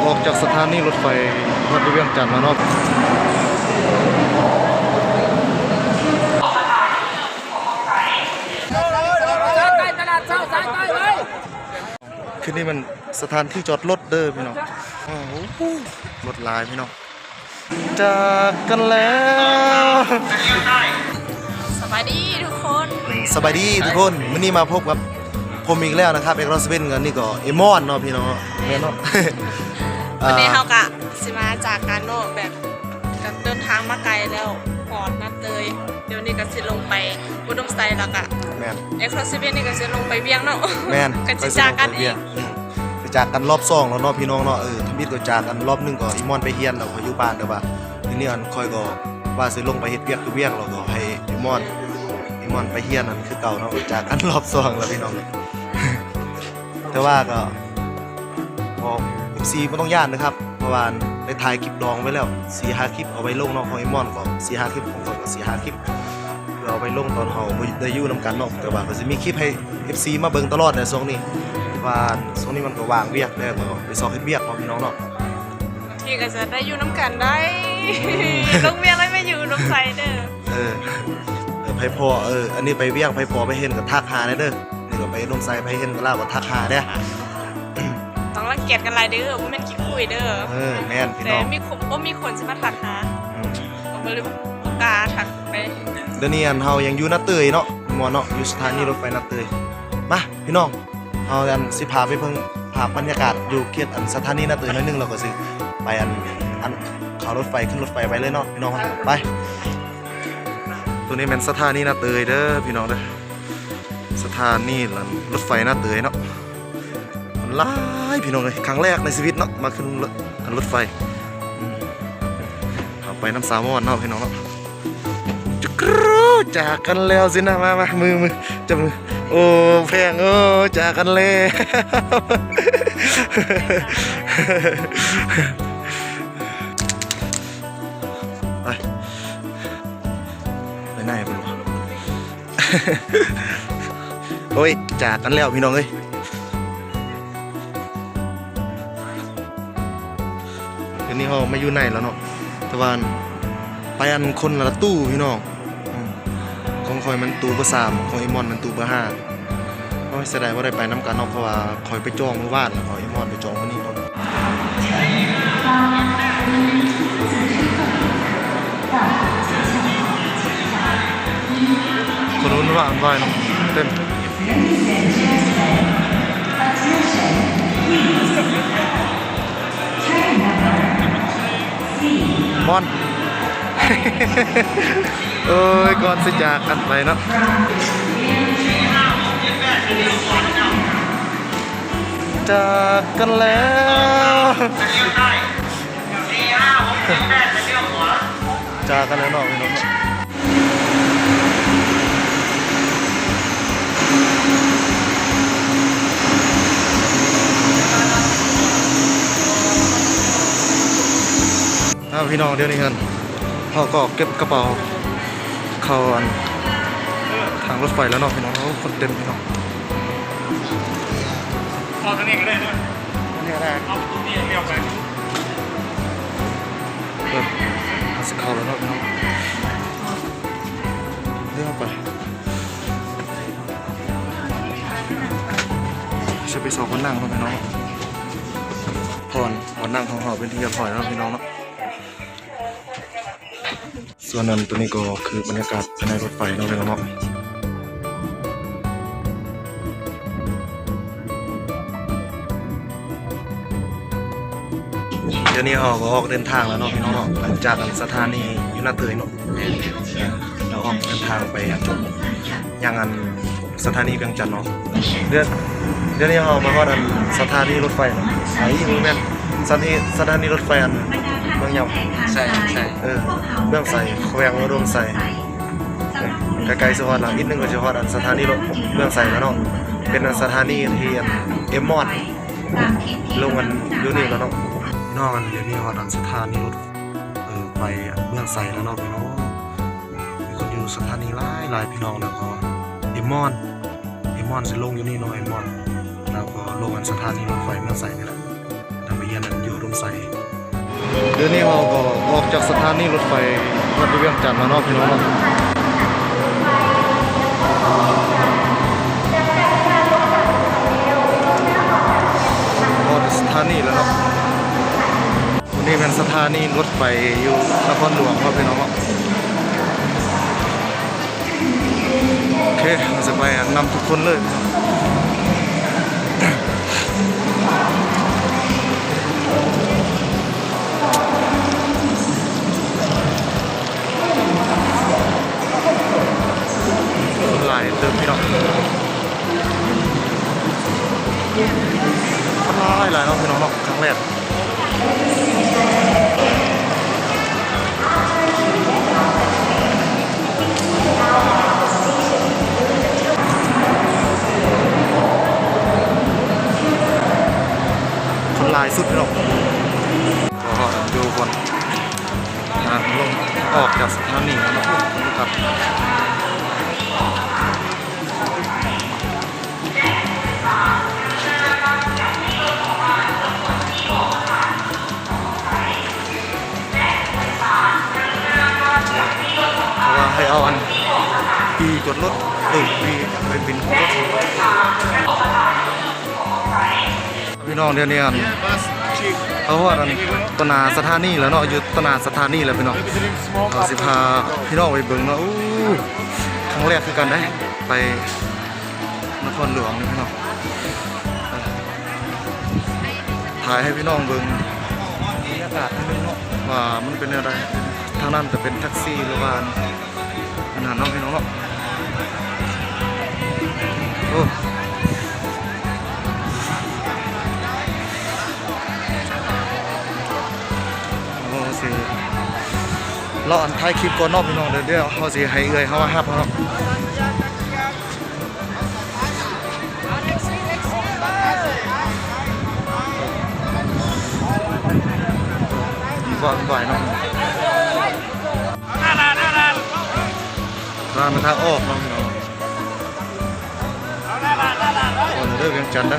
ອອກຈາກສະຖານີລົດໄຟຮອດຢູ່ວຽງຈັນແລ້ວເນາະ. ຄືນີ້ມັນສະຖານທີ່ຈອດລົດເດີພີ່ນ້ອງ. ໂອ້ໂຫ ລົດຫຼາຍພີ່ນ້ອງ. ຈາກກັນແລ້ວ. ສະບາຍດີທຸກຄົນ. ສະບາຍດີທຸກຄົນ. ມື້ນີ້ມາພົບກັບ ຜົມອີກແລ້ວນະຄັບ ເອັກລອສເວັນ ອັນນີ້ກໍເອມອນເນາະພີ່ນ້ອງເນາະ. ແມ່ນເນາະ. ວັນນີ້ເຮົາກະຊິມາຈາກກັນເນາະ ແບບກະເດີນທາງມາໄກແລ້ວ ຮອດນາເຕີຍ. ດຽວນີ້ກະຊິລົງໄປອຸດົມໄຊ ແລ້ວກະ ແມ່ນ ເອັກລອສເວັນນີ້ກະຊິລົງໄປວຽງເນາະ. ແມ່ນ ກະຊິຈາກກັນອີກ. ໄປຈາກກັນຮອບສອງແລ້ວເນາະພີ່ນ້ອງເນາະ. ເອີ ທຳອິດກໍຈາກກັນຮອບໜຶ່ງກໍອີມອນໄປຮຽນ ແລ້ວຂ້ອຍຢູ່ບ້ານ ແຕ່ວ່າທີນີ້ອັນຂ້ອຍກໍວ່າຊິລົງໄປເຮັດວຽກຢູ່ວຽງ ແລ້ວກໍໃຫ້ອີມອນ ອີມອນໄປຮຽນນັ້ນຄືເກົ່າເນາະ. ຈາກກັນຮອບສອງແລ້ວພີ່ນ້ອງ. ແຕ່ວ່າກໍບອກເອັຟຊີບໍ່ຕ້ອງຢ້ານເດີຄັບ ເພາະວ່າໄດ້ຖ່າຍຄລິບດອງໄວ້ແລ້ວ ສີ່ຫ້າຄລິບເອົາໄວ້ລົງເນາະ. ຂອງອີມອນກໍສີ່ຫ້າຄລິບ ຂອງຂ້ອຍກໍສີ່ຫ້າຄລິບ ເພື່ອເອົາໄປລົງຕອນເຮົາບໍ່ໄດ້ຢູ່ນຳກັນເນາະ. ແຕ່ວ່າກໍຊິມີຄລິບໃຫ້ເອັຟຊີມາເບິ່ງຕະຫຼອດແຫຼະຊ່ວງນີ້ ວ່າຊ່ວງນີ້ມັນກໍວ່າງວຽກແລ້ວ ກໍໄປຊອກເຮັດວຽກເນາະພີ່ນ້ອງເນາະ. ບາງທີກໍຈະໄດ້ຢູ່ນຳກັນໄດ້ ອືມ ລົງວຽກແລ້ວໄປຢູ່ອຸດົມໄຊເດີ. ເອີ ເອີ ໃຜພໍ້ ເອີ ອັນນີ້ໄປວຽກ ໃຜພໍ້ໄປເຫັນກໍທັກຫາແດ່ເດີ. ນີ້ກໍໄປອຸດົມໄຊ ໃຜເຫັນກໍລາວກໍທັກຫາແດ່. ຕ້ອງລັງກຽດກັນຫຼາຍເດີ ບໍ່ແມ່ນຂີ້ຄຸຍເດີ. ເອີ ແມ່ນພີ່ນ້ອງ ແຕ່ມີຄົນ ບໍ່ມີຄົນຊິມາທັກຫາ. ອືມ ກໍບໍ່ໄດ້ ບໍ່ກ້າທັກໄປ. ດຽວນີ້ອັນເຮົາຍັງຢູ່ນາເຕີຍເນາະ ມ່ວນເນາະ ຢູ່ສະຖານີລົດໄຟນາເຕີຍ. ມາພີ່ນ້ອງ ເຮົາອັນຊິພາໄປເບິ່ງພາບບັນຍາກາດຢູ່ເຂດອັນສະຖານີນາເຕີຍໜ້ອຍໜຶ່ງ ແລ້ວກໍຊິໄປອັນ ອັນເຂົ້າລົດໄຟ ຂຶ້ນລົດໄຟໄປເລີຍເນາະພີ່ນ້ອງ. ໄປ ໂຕນີ້ແມ່ນສະຖານີນາເຕີຍເດີພີ່ນ້ອງເດີ. ສະຖານີລົດໄຟນາເຕີຍເນາະ ຄົນຫຼາຍພີ່ນ້ອງເອີຍ. ຄັ້ງແລກໃນຊີວິດເນາະ ມາຂຶ້ນລົດ ລົດໄຟ. ອືມ ເຮົາໄປນຳສາວມ່ວນເນາະພີ່ນ້ອງເນາະ. ຈາກກັນແລ້ວຊິນະ ມາ ມາ ມື ມື ຈັບມື. ໂອ້ ແພງ ໂອ້ ຈາກກັນແລ້ວ. ໄປ ໄປໄຫນພຸ້ນວະ. ໂອ້ຍ ຈາກກັນແລ້ວພີ່ນ້ອງເອີຍ. ດຽວນີ້ເຮົາມາຢູ່ໃນແລ້ວເນາະ ແຕ່ວ່າໄປອັນຄົນລະຕູ້ພີ່ນ້ອງ. ອືມ ຂອງຂ້ອຍມັນຕູ້ເບີສາມ ຂອງອີ່ມອນມັນຕູ້ເບີຫ້າ. ໂອ້ຍ ເສຍດາຍບໍ່ໄດ້ໄປນຳກັນເນາະ ເພາະວ່າຂ້ອຍໄປຈອງມື້ວານ ແລ້ວກໍອີ່ມອນໄປຈອງມື້ນີ້ເນາະ. ຄົນວຸ້ນວາຍເນາະ ເຕັມ. ມ່ວນ ໂອ້ຍ ກ່ອນຊິຈາກກັນໄປເນາະ ຈາກກັນແລ້ວ ຈາກກັນແລ້ວເນາະພີ່ນ້ອງເນາະ. ອ້າວ ພີ່ນ້ອງ ດຽວນີ້ຫັ້ນ ເຮົາກໍເກັບກະເປົາເຂົ້າອັນ ທາງລົດໄຟແລ້ວເນາະພີ່ນ້ອງ. ໂອ້ ຄົນເຕັມພີ່ນ້ອງ. ເຂົ້າທາງນີ້ກໍໄດ້ເນາະ ອັນນີ້ກໍໄດ້ ເອົາປະຕູນີ້ລ້ຽວໄປ. ເອີ ເຮົາຊິເຂົ້າແລ້ວເນາະພີ່ນ້ອງ ດຽວໄປ ຊິໄປຊອກບ່ອນນັ່ງເນາະພີ່ນ້ອງ. ບ່ອນ ບ່ອນນັ່ງຂອງເຮົາເປັນທີ່ຮຽບຮ້ອຍແລ້ວເນາະພີ່ນ້ອງເນາະ. ສ່ວນນັ້ນ ໂຕນີ້ກໍຄືບັນຍາກາດພາຍໃນລົດໄຟເນາະພີ່ນ້ອງເນາະ. ດຽວນີ້ເຮົາກໍອອກເດີນທາງແລ້ວເນາະພີ່ນ້ອງເນາະ ຫຼັງຈາກອັນສະຖານີຢູ່ນາເຕີຍເນາະ. ແມ່ນ ເຮົາອອກເດີນທາງໄປອັນ ຍັງອັນ ສະຖານີວຽງຈັນເນາະ. ດຽວ ດຽວນີ້ເຮົາມາຮອດອັນສະຖານີລົດໄຟເນາະ. ໄອ້ ບໍ່ແມ່ນ ສະຖານີ ສະຖານີລົດໄຟອັນເມືອງຍອງ. ໃຊ່ ໃຊ່ ເອີ ເມືອງໄຊ ແຂວງອຸດົມໄຊ. ເອີ ໃກ້ໆຊິຮອດແລ້ວ ອີກໜຶ່ງກໍຊິຮອດອັນສະຖານີລົດເມືອງໄຊແລ້ວເນາະ. ເປັນອັນສະຖານີທີ່ອັນເອມອນລົງອັນຢູ່ນີ້ແລ້ວເນາະ. ພີ່ນ້ອງ ອັນດຽວນີ້ຮອດອັນສະຖານີລົດ ເອີ ໄຟເມືອງໄຊແລ້ວເນາະພີ່ນ້ອງ. ມີຄົນຢູ່ສະຖານີຫຼາຍໆ ພີ່ນ້ອງ. ແລ້ວກໍເອມອນ ເອມອນຊິລົງຢູ່ນີ້ເນາະ ເອມອນ ແລ້ວກໍລົງອັນສະຖານີລົດໄຟເມືອງໄຊນີ້ແຫຼະ ແລ້ວໄປຮຽນອັນຢູ່ອຸດົມ ໃສ. ດຽວນີ້ເຮົາກໍອອກຈາກສະຖານີລົດໄຟວັດວຽງຈັນແລ້ວເນາະ ພີ່ນ້ອງເນາະ. ຮອດສະຖານີແລ້ວເນາະ. ນີ້ແມ່ນສະຖານີລົດໄຟຢູ່ນະຄອນຫຼວງເນາະ ພີ່ນ້ອງເນາະ. ໂອເຄ ເຮົາຈະໄປນຳທຸກຄົນເລີຍ. ຄົນຫຼາຍເຕີບ ພີ່ນ້ອງ. ຄົນຫຼາຍໆເນາະ ພີ່ນ້ອງເນາະ ຄັ້ງແລກ. ຄົນຫຼາຍສຸດເນາະ. ກໍຢູ່ບ່ອນທາງລົງອອກຈາກສະຖານີເນາະ ບອກວ່າໃຫ້ເອົາອັນປີ້ກວດລົດ ເອີ ປີ້ໄປບິນກວດລົດ. ພີ່ນ້ອງ ດຽວນີ້ອັນ ເຮົາຮອດອັນ ຕໍ່ໜ້າສະຖານີແລ້ວເນາະ ຢູ່ຕໍ່ໜ້າສະຖານີແລ້ວ ພີ່ນ້ອງ. ເຮົາຊິພາພີ່ນ້ອງໄປເບິ່ງເນາະ. ໂອ້ ຄັ້ງແລກຄືກັນເດ້ ໄປນະຄອນຫຼວງນີ້ ພີ່ນ້ອງ. ຖ່າຍໃຫ້ພີ່ນ້ອງເບິ່ງບັນຍາກາດໜ້ອຍໜຶ່ງເນາະ ວ່າມັນເປັນແນວໃດ. ທາງນັ້ນຈະເປັນແທັກຊີ ຫຼືວ່າ ອັນນັ້ນເນາະ ພີ່ນ້ອງເນາະ. ໂອ້ ໂອ້ ຊິ ເລາະອັນ ຖ່າຍຄລິບກ່ອນເນາະ ພີ່ນ້ອງ. ດຽວ ດຽວເຮົາຊິໃຫ້ເອື້ອຍເຮົາມາຮັບເຮົາເນາະ. ວາງໄວ້ເນາະ ຮ້ານທາງອອກເນາະ ພີ່ນ້ອງ. ເດີ ວຽງຈັນເດີ.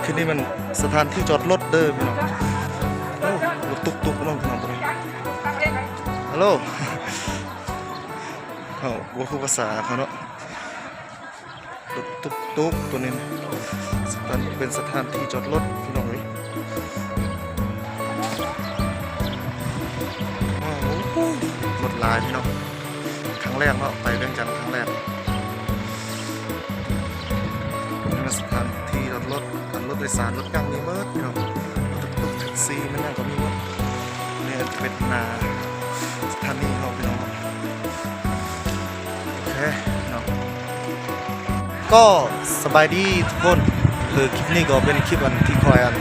ຄືນີ້ມັນສະຖານທີ່ຈອດລົດເດີ ພີ່ນ້ອງ. ໂອ້ ລົດຕຸກໆເນາະ ພີ່ນ້ອງ. ຮາໂລ ເຮົາບໍ່ຮູ້ພາສາເຂົາເນາະ. ລົດຕຸກໆ ໂຕນີ້ ສະຖານ ເປັນສະຖານທີ່ຈອດລົດ ພີ່ນ້ອງເອີຍ. ວ້າວ ໂອ້ໂຫ ລົດຫຼາຍ ພີ່ນ້ອງ. ຄັ້ງແລກເນາະ ໄປວຽງຈັນຄັ້ງແລກ. ນີ້ແມ່ນສະຖານທີ່ຈອດລົດ ອັນລົດໂດຍສານ ລົດຫຍັງມີໝົດ ພີ່ນ້ອງ. ຕຸກໆ ແທັກຊີ ແມ່ນຫຍັງກໍມີໝົດ. ນີ້ເປັນໜ້າສະຖານີເນາະ ພີ່ນ້ອງ. ໂອເຄເນາະ ກໍສະບາຍດີທຸກຄົນ. ຄືຄລິບນີ້ກໍເປັນຄລິບອັນທີ່ຂ້ອຍອັນ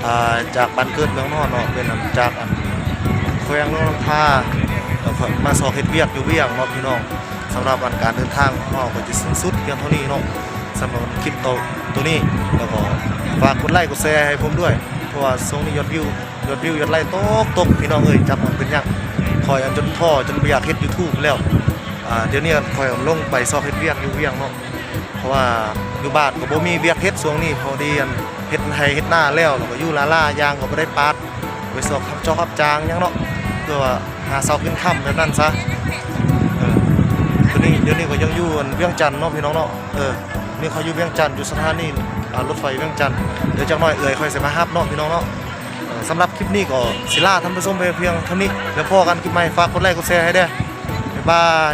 ອ່າ ຈາກບ້ານເກີດເມືອງນອນເນາະ ເປັນອັນຈາກອັນແຂວງຫຼວງນ້ຳທາ ແລ້ວຂ້ອຍມາຊອກເຮັດວຽກຢູ່ວຽງເນາະ ພີ່ນ້ອງ. ສຳລັບອັນການເດີນທາງຂອງເຮົາກໍຈະສິ້ນສຸດພຽງເທົ່ານີ້ເນາະ ສຳລັບຄລິບໂຕ ໂຕນີ້. ແລ້ວກໍຝາກກົດໄລກົດແຊໃຫ້ຜົມດ້ວຍ ເພາະວ່າຊ່ວງນີ້ຍອດວິວ ຍອດວິວ ຍອດໄລຕົກ ຕົກ ພີ່ນ້ອງເອີຍ. ຈັກມັນເປັນຫຍັງ ຂ້ອຍອັນຈົນທໍ້ ຈົນບໍ່ຢາກເຮັດຢູທູບແລ້ວ. ອ່າ ດຽວນີ້ຂ້ອຍລົງໄປຊອກເຮັດວຽກຢູ່ວຽງເນາະ ເພາະວ່າຢູ່ບ້ານກໍບໍ່ມີວຽກເຮັດຊ່ວງນີ້. ພໍດີອັນເຮັດໄຮ່ເຮັດນາແລ້ວ ແລ້ວກໍຢູ່ລ້າໆ ຢ່າງກໍບໍ່ໄດ້ປາດ ໄປຊອກຮັບຈອກຮັບຈ້າງຫຍັງເນາະ ເພື່ອວ່າຫາເຊົ້າກິນຄ່ຳແບບນັ້ນຊະ. ເອີ ດຽວນີ້ ດຽວນີ້ກໍຍັງຢູ່ອັນວຽງຈັນເນາະ ພີ່ນ້ອງເນາະ. ເອີ ນີ້ຂ້ອຍຢູ່ວຽງຈັນ ຢູ່ສະຖານີ ອ່າ ລົດໄຟວຽງຈັນ. ດຽວຈັກໜ້ອຍເອື້ອຍຂ້ອຍຊິມາຮັບເນາະ ພີ່ນ້ອງເນາະ. ເອີ ສຳລັບຄລິບນີ້ກໍຊິລາທ່ານຜູ້ຊົມໄປພຽງເທົ່ານີ້ ແລ້ວພໍ້ກັນຄລິບໃໝ່. ຝາກກົດໄລກົດແຊໃຫ້ແດ່ ບາຍບາຍ.